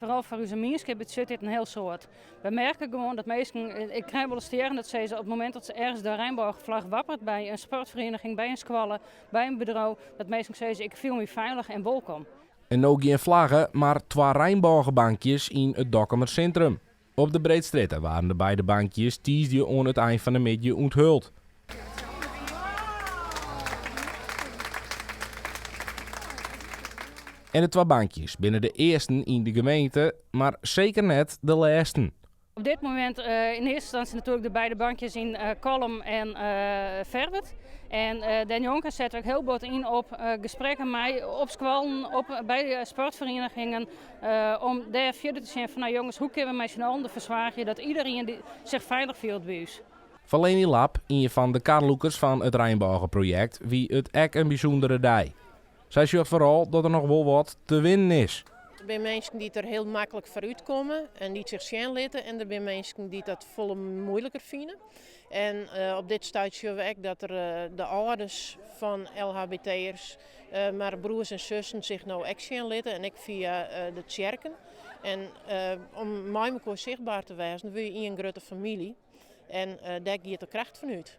Foaral foar ús mienskip betsjut dit in hiel soad. Wy merke gewoan dat minsken, ik krij wolris te hearren dat sizze op it momint dat se ergens de reinbôgeflagge wapperet by in sportferieniging, by in skoalle, by in bedriuw, dat minsken sizze ik fiel my feilich en wolkom. En no gjin flagge, mar twa reinbôgebankjes yn it Dokkumer sintrum. Op de Breedstrjitte waarden de beide bankjes tiisdei oan it ein fan de middei ûnthuld. En de twa bankjes binne de earsten yn de gemeente, mar seker net de lêsten. Op dit momint yn earste ynstânsje natuerlik de beide bankjes yn Kollum en Ferwert. En dêrnjonken sette we ek hiel bot yn op gesprekken mei op skoallen, op, by sportferienigingen, om dêr fierder te sjen fan nou jonges, hoe kinne we mei syn allen derfoar soargje dat iederien sich feilich fielt by ús. Foar Leni Lap, ien fan de karlûkers fan it reinbôgeprojekt, wie it ek in bysûndere dei. Sy sjocht foaral dat der noch wol wat te winnen is. Der binne minsken dy't der hiel maklik foarút komme en dy't sich sjen litte en der binne minsken dy't dat folle muoiliker fine. En op dit stuit sjogge we ek dat der de âlders fan LHBT'ers, mar broers en sussen sich no ek sjen litte en ek fia de tsjerken. En om mei mekoar sichtber te wêzen, wurde je ien grutte famylje en dêr giet de kracht fan út.